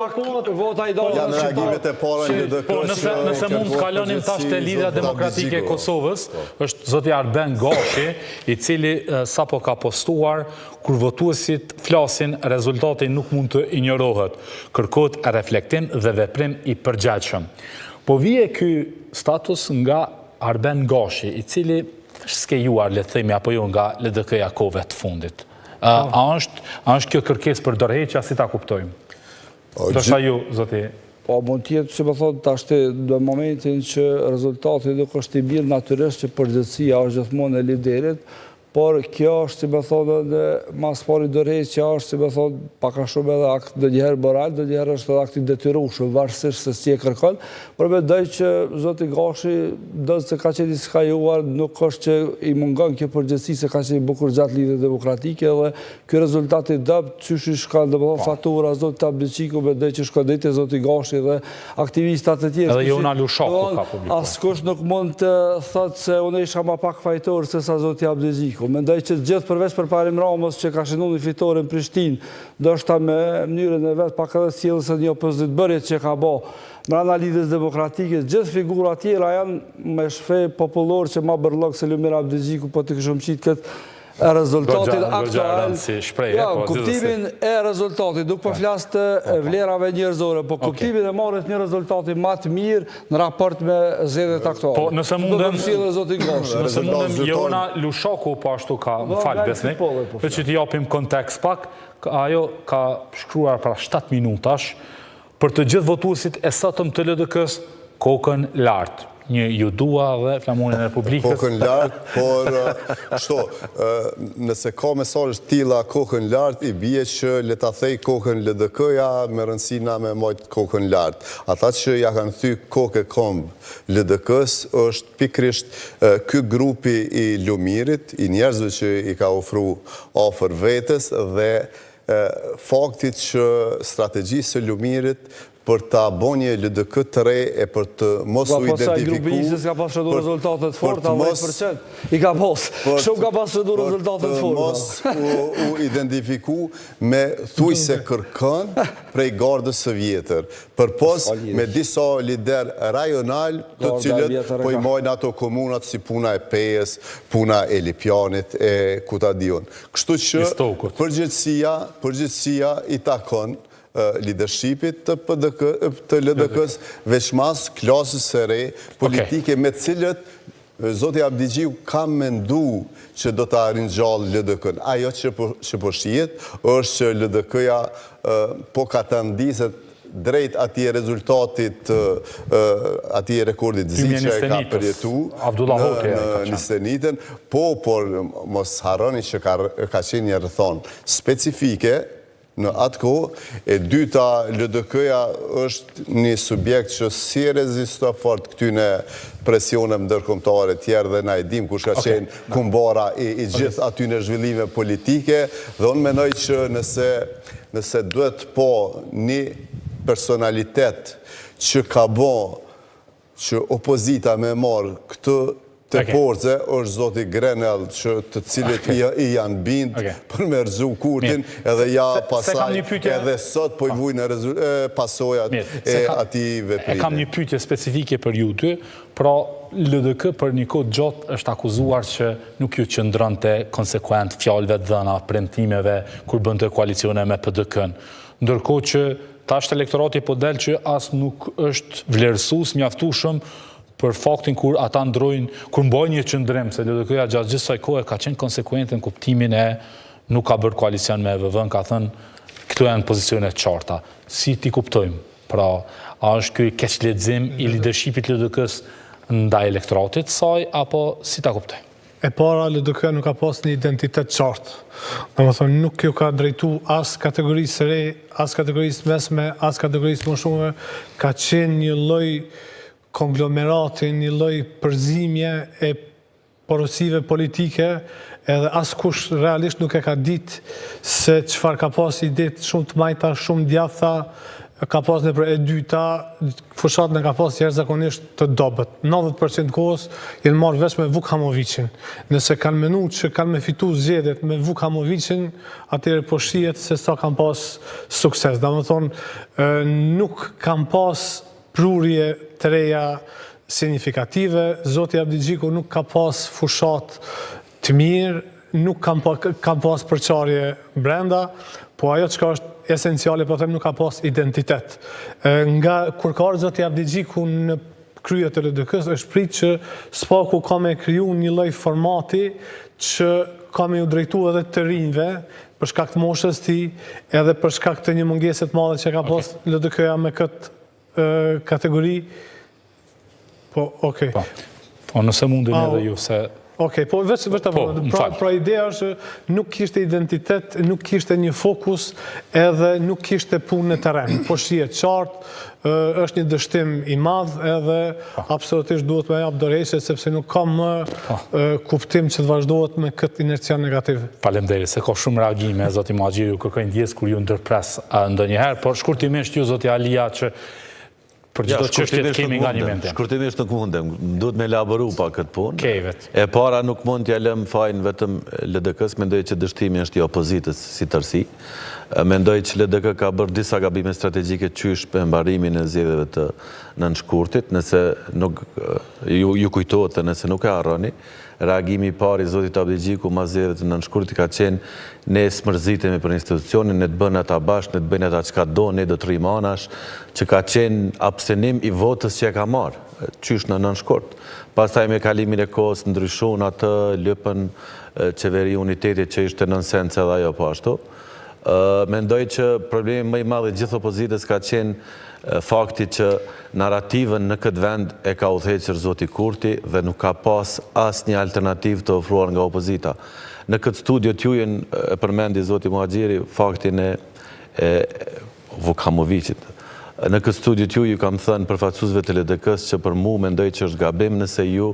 Vota i dalë Janë reagimet e para në LDK Po, nëse, nëse mund të kalonim tash te Lidhja Demokratike e Kosovës, po. është zoti Arben Gashi, i cili sapo ka postuar, kur votuesit flasin, rezultati nuk mund të injorohet. Kërkohet reflektim dhe veprim i përgjegjshëm. Po vije ky status nga Arben Gashi, i cili është skejuar, le të themi, apo jo nga LDK-ja kohëve të fundit. A është, a është kjo kërkesë për dorëheqje, si ta kuptojmë? Po, Ndoshta ju, zoti. Po, mund të jetë, si me thonë, tashti në momentin që rezultati nuk është i mirë, natyrisht që përgjegjësia është gjithmonë e liderit, por kjo është, si me thonë, edhe ma s'pari dorëheqja është, si me thonë, pak a shumë edhe akt ndonjëherë moral, ndonjëherë është edhe akt i detyrueshëm, varësisht se si e kërkon, por mendoj që zoti Gashi, ndonëse ka qenë i skajuar, nuk është që i mungon kjo përgjegjësi se ka qenë bukur gjatë Lidhjes Demokratike dhe ky rezultat i dobët, qysh i shkon, domethënë po. fatura zotit Abdixhiku, mendoj që shkon deri te zoti Gashi dhe aktivistat e tjerë. Edhe Jona Lushaku ka publikuar. Askush nuk mund të thotë se unë isha ma pak fajtor se sa zoti Abdixhiku. Mendoj që të gjithë përveç Përparim Ramës që ka shënu një fitore në Prishtinë, ndoshta me mënyrën e vet, pak edhe sjelljes së një opozitëbërje që ka bo mrena Lidhjes Demokratike, gjithë figurat tjera janë me shfe popullor që ma bërllok se Lumir Abdixhiku po të kishëm qitë këtë rezultatin aktual, ja, po, kuptimin e rezultatit, nuk po flas të po, po. vlerave njerëzore, po kuptimin e marrjes një rezultati ma të mirë në raport me zgjedhjet aktuale. Po, nëse mundem, nëse mundem, Jona Lushaku po ashtu ka, më fal Besnik, për që t'i japim kontekst pak, ajo ka shkruar para 7 minutash, Për të gjithë votuesit e sotëm të LDK-së, kokën lart. Një ju dua dhe flamurin e Republikës. Kokën lart, por kështu, nëse ka mesazhe të tilla kokën lart, i bie që le ta thej kokën LDK-ja, me rëndësi na me majt kokën lart. Ata që ja kanë thy kokë e komb LDK-së është pikërisht ky grupi i Lumirit, i njerëzve që i ka ofru afër vetes dhe faktit që strategjisë së Lumirit për ta bo një LDK të re e për të mos u po identifiku ka pas shënu rezultate të forta 10% i ka pas shumë ka pas shënu rezultate të forta mos u identifiku me thujse kërkën prej gardës së vjetër përpos me disa lider rajonal të cilët po i majnë ato komunat si puna e Pejës, puna e Lipjanit e ku ta di unë. Kështu që përgjegjësia, përgjegjësia i takon lidershipit të PDK, të LDK-së, veçmas klasës së re politike me të cilët zoti Abdixhiku ka mendu që do ta ringjallë LDK-në. Ajo që po, që po shihet është që LDK-ja po katandiset drejt atij rezultatit, atij rekordit të zi që e ka përjetu në njëzetenjitën, po, por mos harroni që ka qenë një rrethanë specifike në atë kohë, e dyta LDK-ja është një subjekt që s'i rezisto fort këtyne presioneve ndërkombëtare tjerë dhe na e dim kush ka qenë kumbara i gjithë atyne zhvillime politike dhe unë mendoj që nëse Nëse duhet po një personalitet që ka bo që opozita me marrë këtë të force është zoti Grenell që të cilit i janë bind për me rrëzu Kurtin edhe ja pasaj edhe sot po i vujnë pasojat e atij veprimi. E kam një pyetje specifike për ju dy, pra LDK për një kohë gjatë është akuzuar që nuk ju qëndronte konsekuent fjalëve të dhëna, premtimeve kur bënte koalicione me PDK-në. Ndërkohë që tash elektorati po del që as nuk është vlerësues mjaftueshëm për faktin kur ata ndrojnë, kur mbajnë një qëndrim se LDK-ja gjatë gjithë kësaj kohe ka qenë konsekuente në kuptimin e nuk ka bërë koalicion me VV-në, ka thënë këto janë pozicione të qarta. Si t'i kuptojmë? Pra, a është ky keqlexim i lidershipit të LDK-së ndaj elektoratit të saj apo si ta kuptojmë? E para, LDK-ja nuk ka pas një identitet të qartë. Domethënë, nuk ju ka drejtu as kategorisë së re, as kategorisë mesme, as kategorisë moshume, ka qenë një lloj konglomerati, një lloj përzimje e porosive politike edhe askush realisht nuk e ka ditë se çfarë ka pas idetë shumë të majta, shumë djathta. Ka pas në e dyta, fushatën e ka pas jashtëzakonisht të dobët. 90% të kohës janë marrë veç me Vuk Hamoviqin. Nëse kanë menu që kanë me fitu zgjedhjet me Vuk Hamoviqin, atëherë po shihet se sa kanë pas sukses. Domethonë, nuk kanë pas prurje të reja signifikative, Zoti Abdixhiku nuk ka pas fushatë të mirë, nuk kanë pa, kanë pas përçarje brenda, po ajo çka është esenciale, po them nuk ka pas identitet. Nga kur ka ardhur zoti Abdixhiku në krye të LDK-së, është prit që s'paku ka me kriju një lloj formati që ka me ju drejtu edhe të rinjve, për shkak të moshës tij, edhe për shkak të një mungese të madhe që ka pas LDK-ja me këtë kategori. Po, okej. Po, po nëse mundin edhe ju se... Okej, po veç veç ta po, pra, pra ideja është që nuk kishte identitet, nuk kishte një fokus edhe nuk kishte punë në terren. Po shihet qartë, është një dështim i madh edhe po. absolutisht duhet me jap dorëheqje sepse nuk ka më po. kuptim që të vazhdohet me këtë inercion negativ. Faleminderit, se ka shumë reagime, zoti Muhaxhiri, ju kërkoj ndjesë kur ju ndërpres ndonjëherë, por shkurtimisht ju zoti Alia që Për çdo çështje të kemi nga një mendim. Shkurtimisht nuk mundem, më duhet me elaboru pak këtë punë. Kejvet. E para nuk mund t'ja lëm fajin vetëm LDK-së, mendoj që dështimi është i opozitës si tërësi. Mendoj që LDK ka bërë disa gabime strategjike qysh me mbarimin e zgjedhjeve të nënshkurtit, nëse nuk ju, ju kujtohet dhe nëse nuk e harroni, Reagimi i parë i zotit Abdixhiku mas zgjedhjeve të nënshkurtit ka qenë ne s'mërzitemi për institucionin, ne të bënë ata bashkë, ne të bëjnë ata çka do, ne do të rrimë anash, që ka qenë abstenim i votës që e ka marrë, qysh në nënshkurt. Pastaj me kalimin e kohës ndryshun atë, lypën qeveri unitetit që ishte nonsens edhe ajo po ashtu. Mendoj që problemi më i madh i gjithë opozitës ka qenë fakti që narrativën në këtë vend e ka udhëhequr zoti Kurti dhe nuk ka pas asnjë alternativë të ofruar nga opozita. Në këtë studio t'jujën e përmendi zoti Muhaxhiri faktin e e Vukamoviqit. Në këtë studio t'juj ju kam thënë përfaqësuesve të LDK-së që për mu mendoj që është gabim nëse ju.